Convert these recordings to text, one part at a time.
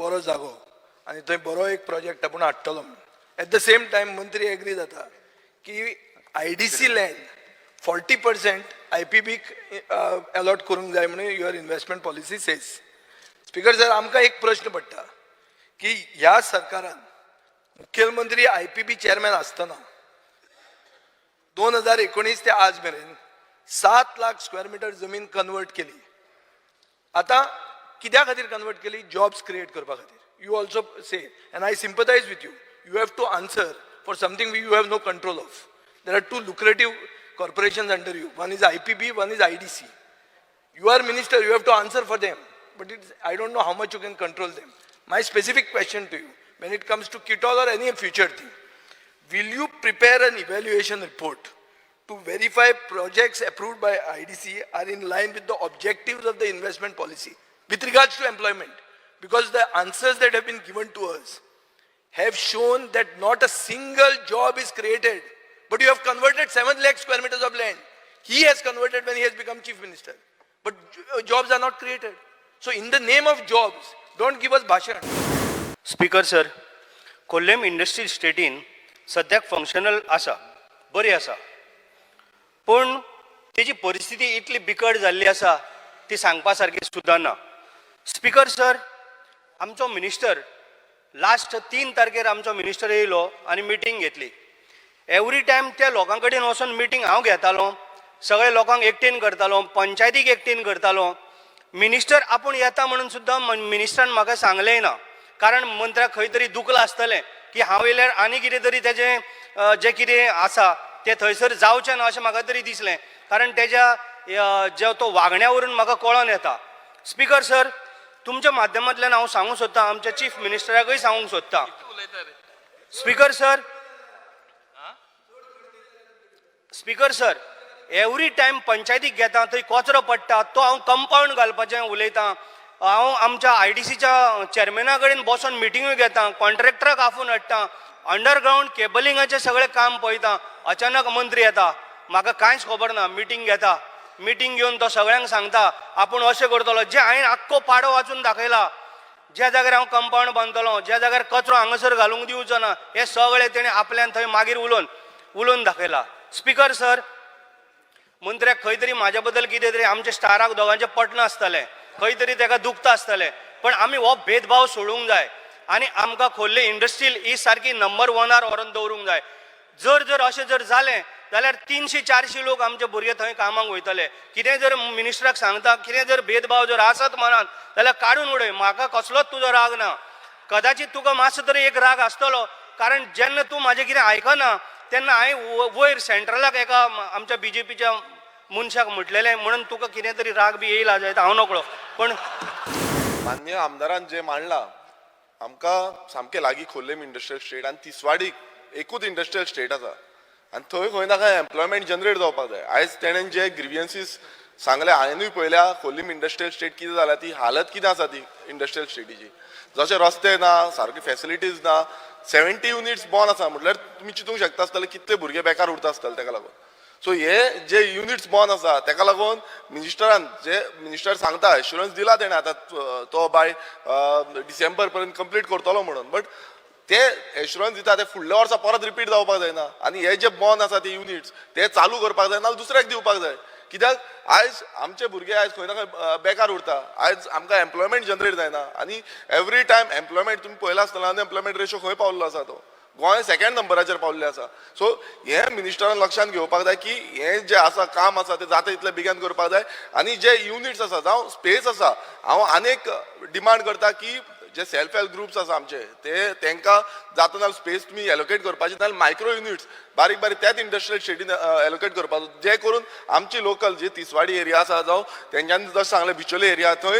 बरो जागो आनी थंय बरो एक प्रोजेक्ट आपूण हाडटलो म्हणून. एट the same time मंत्री एग्री जाता की IDC land 40% आयपीबीक अलॉट करूंक जाय म्हणून your investment policy says. Speaker sir, आमकां एक प्रश्न पडटा की ह्या सरकारान मुखेलमंत्री आयपीबी चेअरमॅन आसतना 2019 ते आज मेरेन 7 लाख स्क्वेअर मिटर जमीन कन्वर्ट केली. आतां कित्या खातीर कन्वर्ट केली? जॉब्स क्रिएट करपा खातीर. You also say, and I sympathise with you, you have to answer for something you have no control of. There are two lucrative corporations under you. One is IPB, one is IDC. You are minister, you have to answer for them. But it's, I don't know how much you can control them. My specific question to you, when it comes to Kitol or any future thing, will you prepare an evaluation report to verify projects approved by IDC are in line with the objectives of the investment policy with regards to employment? Because the answers that have been given to us have shown that not a single job is created, but you have converted 7 lakh square meters of land. He has converted when he has become chief minister. But jobs are not created. So in the name of jobs, don't give us bhashan. Speaker sir, Khorlim industrial स्टेटीन सद्याक functional आसा, बरी आसा, पूण तेजी परिस्थिती इतली बिकट जाल्ली आसा ती सांगपा सारकी सुद्दां ना. स्पीकर सर, आमचो मिनिस्टर लास्ट 3 तारखेर आमचो मिनिस्टर येयलो आनी मिटींग घेतली. एवरी टायम त्या लोकां कडेन वचोन मिटींग हांव घेतालो, सगळे लोकांक एकटेन करतालो, पंचायतीक एकटेन करतालो. मिनिस्टर आपूण येता म्हणून सुद्दां मिनिस्टरान म्हाका सांगलें ना, कारण मंत्र्याक खंय तरी दुखलां आसतलें की हांव येयल्यार आनी कितें तरी तेजें जें कितें आसा तें थंयसर जावचें ना अशें म्हाका तरी दिसलें, कारण तेज्या जे तो वागण्या वरून म्हाका कळोन येता. स्पीकर सर, तुमच्या माध्यमांतल्यान हांव सांगूंक सोदतां, आमच्या चीफ मिनिस्टराकय सांगूंक सोदतां. Speaker sir, speaker sir, every time पंचायतीक घेता, थंय कचरो पडटा तो हांव कंपावंड घालपाचें उलयतां. हांव आमच्या आयडीसीच्या चॅरमॅना कडेन बसोन मिटिंग्यो घेता, कॉन्ट्रॅक्टराक आफोवन हाडटा, अंडरग्रावंड केबलिंगाचें सगळें काम पळयता. अचानक मंत्री येता, म्हाका कांयच खबर ना. मिटींग घेता, मिटींग घेवन तो सगळ्यांक सांगता आपूण अशें करतलो. जें हांवें आख्खो पाडो वाचून दाखयला, ज्या जाग्यार हांव कंपावंड बांदतलो, ज्या जाग्यार कचरो हांगासर घालूंक दिवचो ना, हें सगळें तेणें आपल्यान थंय मागीर उलोवन उलोवन दाखयला. स्पीकर सर, मंत्र्याक खंय तरी म्हाज्या बद्दल कितें तरी आमच्या स्टाराक दोगांचें पटना आसतलें, खंय तरी तेका दुखता आसतलें, पण आमी हो भेदभाव सोडूंक जाय आनी आमकां खोर्ले इंडस्ट्रियल ही सारकी नंबर वनार व्हरोन दवरूंक जाय. जर जर अशें जर जालें जाल्यार 300-400 लोक आमचे भुरगे थंय कामाक वयतले. कितें जर मिनिस्टराक सांगता, कितें जर भेदभाव जर आसत मनान जाल्यार काडून उडय. म्हाका कसलोच तुजो राग ना. कदाचित तुका मातसो तरी एक राग आसतलो, कारण जेन्ना तूं म्हाजें कितें आयकना तेन्ना हांवें वयर सेंट्रलाक एका आमच्या बीजेपीच्या मनशाक म्हटलेलें म्हणून तुका कितें तरी राग बी येयला जायत, हांव नकळो, पण माननीय आमदारान जे मांडला, आमकां सामकें लागीं खोर्लेम इंडस्ट्रियल स्टेट आनी तिसवाडीक एकूच इंडस्ट्रियल स्टेट आसा आनी थंय खंय ना खंय एम्प्लॉयमेंट जनरेट जावपाक जाय. आयज तेणेन जे ग्रिवियन्सीस सांगले, हांवेनूय पळयल्या खोर्लीम इंडस्ट्रियल स्टेट कितें जाल्या, ती हालत कितें आसा ती इंडस्ट्रियल स्टेटीची. जशे रस्ते ना, सारके फॅसिलिटीज ना, 70 युनिट्स बॉन आसा म्हटल्यार तुमी चिंतूंक शकता आसतले कितले भुरगे बेकार उरता आसतले तेका लागून. सो हे जे युनिट्स बॉन आसा तेका लागून मिनिस्टरान जे मिनिस्टर सांगता, एश्युरन्स दिला तेणें आतां तो बाय डिसेंबर पर्यंत कंप्लीट करतलो म्हणून, बट ते एश्युरन्स दिता ते फुडल्या वर्सा परत रिपीट जावपाक जायना. आनी हे जे बॉन आसा ते युनिट्स ते चालू करपाक जाय, नाजाल्यार दुसऱ्याक दिवपाक जाय, कित्याक आयज आमचे भुरगे आयज खंय ना खंय बेकार उरता. आयज आमकां एम्प्लॉयमेंट जनरेट जायना आनी एवरी टायम एम्प्लॉयमेंट तुमी पळयला आसतना अनएम्प्लॉयमेंट रेशो खंय पावल्लो आसा, तो गोंय सेकंड नंबराचेर पावल्लें आसा. सो हें मिनिस्टरान लक्षांत घेवपाक जाय की हें जें आसा काम आसा तें जाता तितलें बेगीन करपाक जाय आनी जे युनिट्स आसा जावं स्पेस आसा, हांव आनीक डिमांड करता की जे सेल्फ हेल्प ग्रुप्स आसा आमचे ते तांकां जाता जाल्यार स्पेस तुमी एलोकेट करपाची, नाजाल्यार मायक्रो युनिट्स बारीक बारीक त्याच इंडस्ट्रियल स्टेटीन एलोकेट करपाचो, जे करून आमची लोकल जी तिसवाडी एरिया आसा जावं तेंच्यांनी जशें सांगलें बिचोले एरिया थंय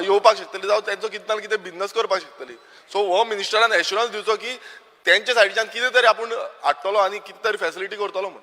येवपाक शकतली, जावं तेंचो कितें ना कितें बिजनस करपाक शकतली. सो हो मिनिस्टरान एश्युरन्स दिवचो की तेंच्या सायडीच्यान कितें तरी आपूण हाडटलो आनी कितें तरी फॅसिलिटी करतलो म्हूण.